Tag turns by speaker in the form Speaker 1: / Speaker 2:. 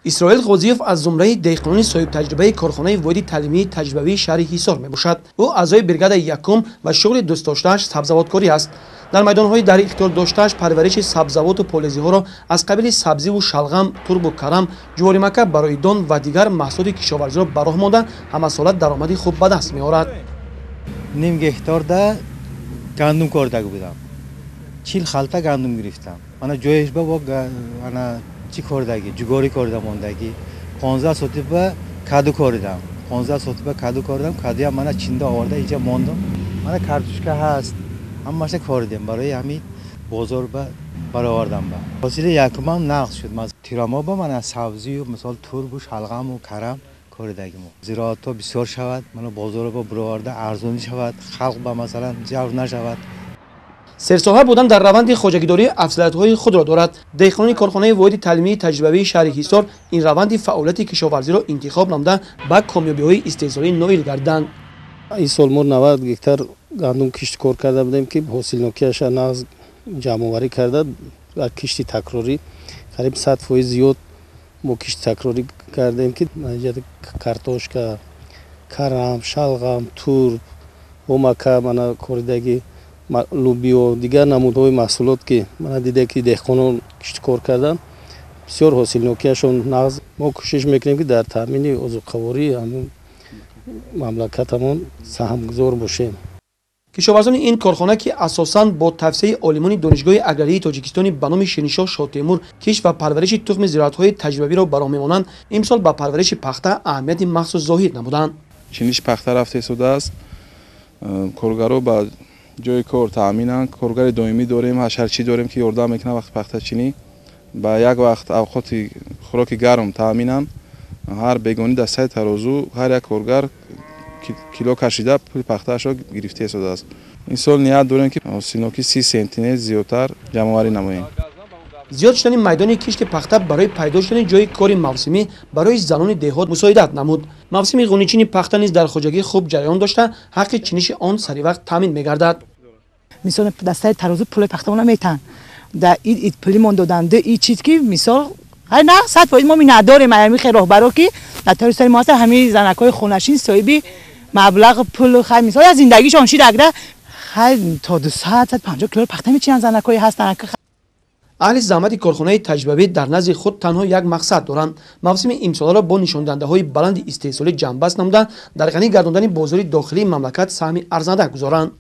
Speaker 1: Исроил Ғозиев аз зумраи деҳқонони соҳибтаҷрибаи корхонаи воҳиди таълимии таҷрибавии шаҳри Ҳисор мебошад. Ӯ аъзои бригадаи якум ва шуғли дӯстдоштааш сабзавоткорӣ аст. Дар майдонҳои дар ихтиёр доштааш парвариши сабзавоту полезиҳоро аз қабили сабзиву шалғам, турбу карам, ҷуворимака барои дон ва дигар маҳсулоти кишоварзиро ба роҳ монда, ҳамасола даромади хуб ба даст меорад.
Speaker 2: Ним гектарда гандум кордаги будам, 40 халта гандум гирифтам. Ана ҷоеш ба ана чӣ кордаги, ҷугорӣ корда мондагӣ. 15 сотиба каду коридам, 15 сотиба каду коридам, кадуям мана чинда оварда инҷа мондам. Мана картошка ҳаст, ҳамаша коридем, барои ҳамин бозор ба баровардам. Ба ҳосили якумам нақд шуд. Тирамо ба мана сабзию, мисол, турбу шалғаму карам коридагимо. Зироатҳо бисёр шавад, мана бозорро ба бароварда арзонӣ шавад, халқ ба масалан ҷавр нашавад.
Speaker 1: Серсоҳа будан дар раванди хоҷагидорӣ афзалиятҳои худро дорад. Деҳқонони корхонаи воҳиди таълимии таҷрибавии шаҳри Ҳисор ин раванди фаъолияти кишоварзиро интихоб намуда, ба комёбиҳои истеҳсолӣ ноил гардиданд.
Speaker 3: Ин сол мо 90 гектар гандум кишткор карда будем, ки ҳосилнокиаша нағз ҷамъоварӣ карда, дар кишти такрорӣ қариб 100% зиёд мо кишти такрорӣ кардем, ки картошка, карам, шалғам, турб, омака, мана коридагӣ, лубиё, дигар намудҳои маҳсулот, ки мана диде, ки деҳқонон кишткор карданд, бисёр ҳосилнокиашон нағз. Мо кӯшиш мекунем, ки дар таъмини озуқавории ҳамун мамлакатамон саҳмгузор бошем.
Speaker 1: Кишоварзони ин корхона, ки асосан бо тавсияи олимони Донишгоҳи аграрии Тоҷикистони ба номи Шириншоҳ Шотемур кишт ва парвариши тухми зироатҳои таҷрибавиро ба роҳ мемонанд, имсол ба парвариши пахта аҳамияти махсус зоҳир намуданд.
Speaker 4: Чиниши пахта рафта истодааст, коргаро ба ҷои кор таъминанд, коргари доимӣ дорем, ҳашарчӣ дорем, ки ёрдам мекунад вақти пахтачинӣ, ба як вақт авқоти хӯроки гарм таъминанд. Ҳар бегонӣ дар саи тарозу ҳар як коргар кило кашида пули пахтаашро гирифта истодааст. Ин сол ният дорем, ки ҳосилнокӣ 30 сентинер зиёдтар ҷамъоварӣ намоем.
Speaker 1: Зиёд шудани майдони кишти пахта барои пайдо шудани ҷои кори мавсимӣ барои занони деҳот мусоидат намуд. Мавсими ғуничини пахта низ дар хоҷагӣ хуб ҷараён дошта, ҳаққи чиниши он саривақт таъмин мегардад.
Speaker 5: Мисол, дастаи тарозу пули пахтаона метаҳанд, дар ид ид пулимон доданд. И чиз ки мисол на 100% мо миннатдорем ҳамин хел роҳбаро, ки дар тари сари мо ҳастанд. Ҳамин занакҳои хонашин соҳиби маблағ пул, хай, мисол, аз зиндагишон шид. Агда, хай, то 200, 150 кило пахта мечинанд, занакҳое ҳастанд.
Speaker 1: Аҳли заҳмати корхонаи таҷрибавӣ дар назди худ танҳо як мақсад доранд: мавсими имсоларо бо нишондиҳандаҳои баланди истеҳсолӣ ҷамъбаст намуда, дар ғанӣ гардондани бозори дохилии мамлакат саҳми арзанда гузоранд.